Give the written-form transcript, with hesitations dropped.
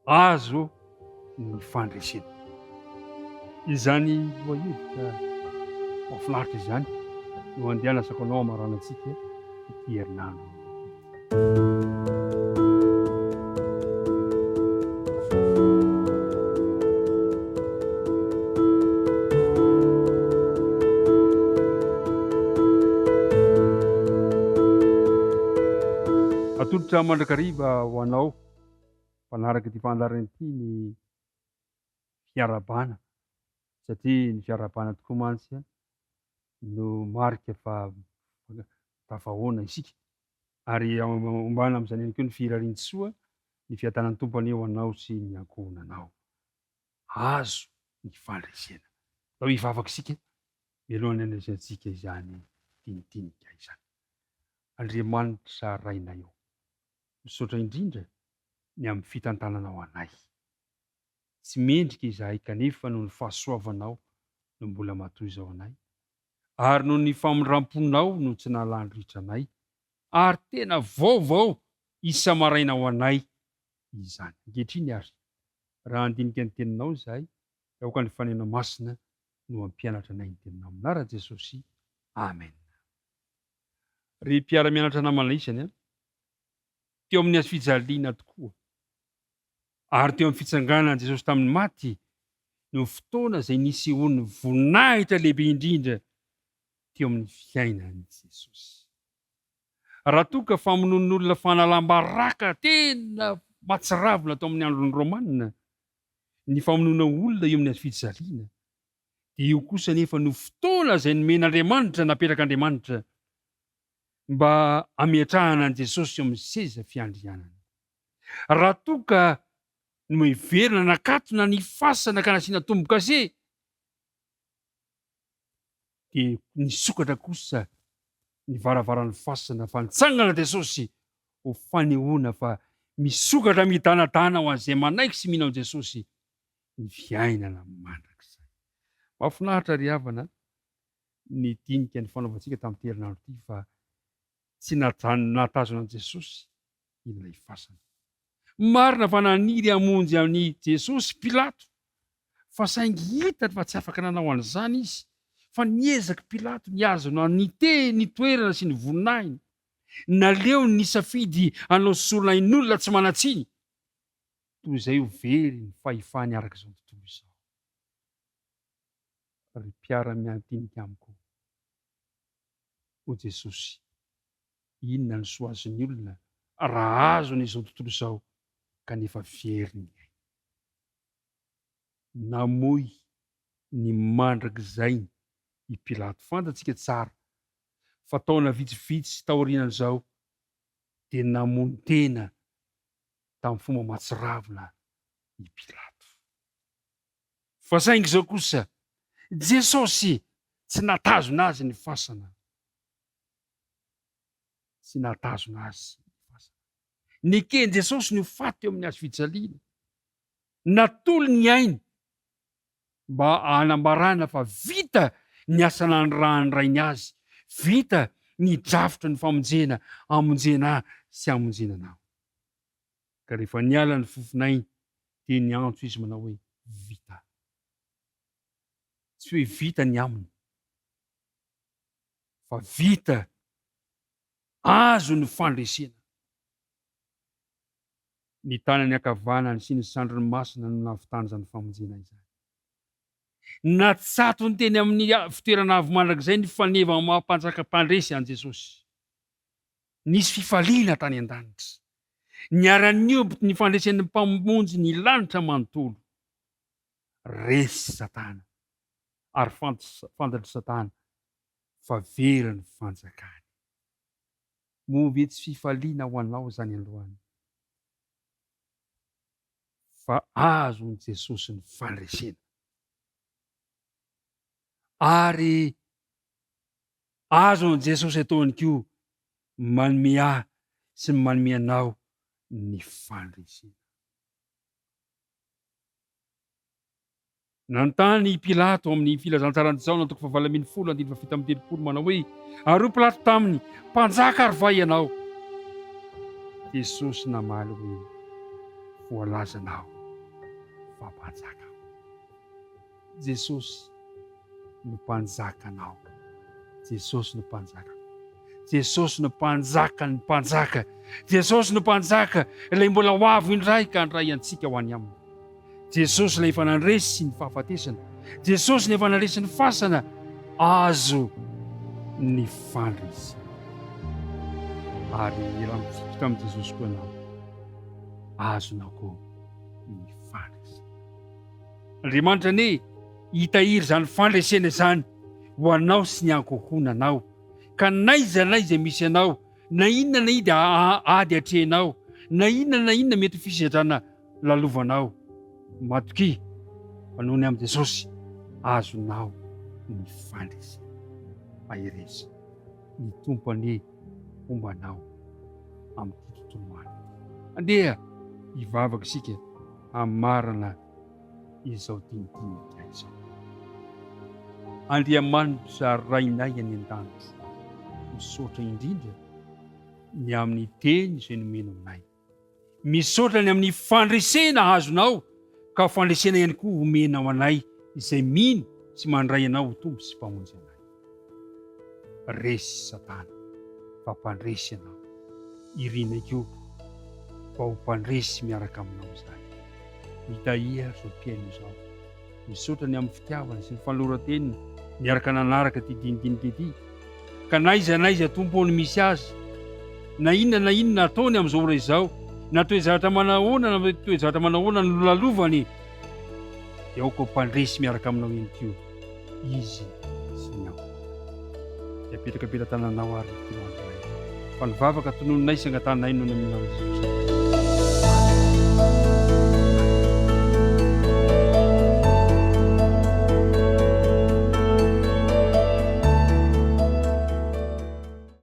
Azo ny fandresena. Izany lohahevitra mahafinaritra izany no andehanasako anao hamaranantsika ity herinandro ity. Atolotra mandrakariva ho anao mpanaraka ity fandaharana ity ny fiarahabana satria ny fiarahabana tokoa mantsy no marika fa tafahoana isika ary ombana amin'izany ihany koa ny firarian-tsoa, ny fiadanan'ny Tompo anie ho anao sy ny ankohonanao. Azo ny fandresena. Ndao hivavaka isika mialohan'ny handraisantsika izany dinidinika izany. Andriamanitra Rainay ô, Misaotra indrindra ny amin'ny fitantananao anay. Tsy mendrika izahay kanefa noho ny fahasoavanao no mbola matoy izao anay, ary noho ny famindramponao no tsy nahalany ritra anay, ary tena vaovao isa-maraina ho anay izany. Ankehitriny ary, raha handinika ny Teninao izahay, dia aoka ny Faneno Masina no hampianatra anay ny Teninao. Amin'ny anaran'i Jesosy, Amen. Ry mpiara-mianatra namana isany a! Teo amin'ny hazofijaliana tokoa, ary teo amin'ny fitsanganan'i Jesosy tamin'ny maty no fotoana izay nisehoan'ny voninahitra lehibe indrindra teo amin'ny fiainan'i Jesosy. Raha toa ka famonoan'olona fanalam-baraka tena mahatsiravina tao amin'ny andron'ny Romana ny famonoana olona eo amin'ny hazofijaliana, dia io kosa anefa no fotoana izay nomen'Andriamanitra, napetrak'Andriamanitra mba hametrahana an'i Jesosy eo amin'ny seza fiandrianana. Raha toa ka noheverina nakatona ny fasana ka nasiana tombo-kase, dia nisokatra kosa ny varavaran'ny fasana fa nitsangana Jesosy ho fanehoana fa misokatra midanadana ho an'izay manaiky sy mino an'i Jesosy ny fiainana mandrakizay. Mahafinaritra ry havana ny dinika nifanaovantsika tamin'ity herinandro ity fa tsy najanona nahatazona an'i Jesosy ilay fasana. Marina fa naniry hamonjy an'i Jesosy Pilato fa saingy hitany fa tsy afaka nanao an'izany izy fa niezaka Pilato nihazona ny ny toerana sy ny voninahiny. Naleony nisafidy hanao sorona ain'olona tsy manan-tsiny toy izay ho very ny fahefany araka izao tontolo izao. Ry mpiara-miandinika amiko, hoy Jesosy, inona no soa azon'ny olona raha azony izao tontolo izao kanefa very ny ainy? Namoy ny mandrakizainy i Pilato. Fantatsika tsara fa taona vitsivitsy taorian'izao dia namono tena tamin'ny fomba mahatsiravina i Pilato. Fa saingy izao kosa, Jesosy tsy nahatazona azy ny fasana. Tsy nahatazona azy ny fasana. Neken'i Jesosy ny ho faty teo amin'ny hazo fijaliana. Natolony ny ainy mba hanambarana fa vita ny asa nanirahan'ny Rainy azy, vita ny drafitry ny famonjena hamonjena ahy sy hamonjena anao. Ka rehefa niala ny fofon'ainy dia niantso izy manao hoe, Vita. Tsy hoe vita ny aminy, fa vita, azo ny fandresena. Ny tanany ankavanany sy ny sandriny masina no nahavitany izany famonjena izany. Natsatony teny amin'ny fitoerana avo mandrakizay ny faneva maha mpanjaka mpandresy an'i Jesosy. Nisy fifaliana tany an-danitra. Niara-nihoby ny fandresen'ny Mpamonjy ny lanitra manontolo. Resy Satana, ary fantatr'i Satana fa very ny fanjakany. Moa ve tsy fifaliana ho anao izany androany? Fa azon'i Jesosy ny fandresena. Ary azon'i Jesosy atao ihany koa manome ahy sy ny manome anao ny fandresena. Nanontany i Pilato ao amin'ny Filazantsaran'i Jaona toko fahavalo 18 andininy faha-37 manao hoe, Ary hoy Pilato taminy, Mpanjaka ary va ianao? Jesosy namaly hoe, Voalazanao fa mpanjaka aho. Jesosy no mpanjakanao. Jesosy no mpanjakako. Jesosy no mpanjakan'ny mpanjaka. Jesosy no mpanjaka ilay mbola ho avy indray ka handray antsika ho any aminy. Jesosy ilay efa nandresy ny fahafatesana. Jesosy ilay efa nandresy ny fasana. Azo ny fandresena. Ary raha mifikitra amin'i Jesosy koa ianao, azonao koa ny fandresena. Andriamanitra anie hitahiry izany fandresena izany ho anao sy ny ankohonanao, ka n'aiza n'aiza misy anao, na inona na inona ady atrehinao, na inona na inona mety ho fisedrana lalovanao, matokia fa noho ny amin'i Jesosy azonao ny fandresena. Mahereza, ny Tompo anie homba anao amin'ity tontolo andro ity. Andeha hivavaka isika hamarana izao dinidinika izao. Andriamanitra Rainay any an-danitra, misaotra indrindra ny amin'ny teny izay nomenao anay. Misaotra ny amin'ny fandresena azonao ka fandresena ihany koa omenao anay izay mino sy mandray anao ho Tompo sy Mpamonjy anay. Resy Satana fa mpandresy ianao. Irinay koa fa ho mpandresy miaraka aminao izahay. Mitahia izao mpihaino izao. Misaotra ny amin'ny fitiavana sy ny fanoloran-teniny niaraka nanaraka ity dinidinika ity. Ka n'aiza n'aiza Tompo ô no misy azy, na inona na inona ataony amin'izao ora izao, na toe-javatra manahoana na toe-javatra manahoana no lalovany, dia aoka ho mpandresy miaraka aminao ihany koa izy sy ny ankohonany. Dia apetraka am-pelatananao ary ny toroandronay. Fa ny vavaka tononinay sy angatahanay noho ny aminao Jesosy.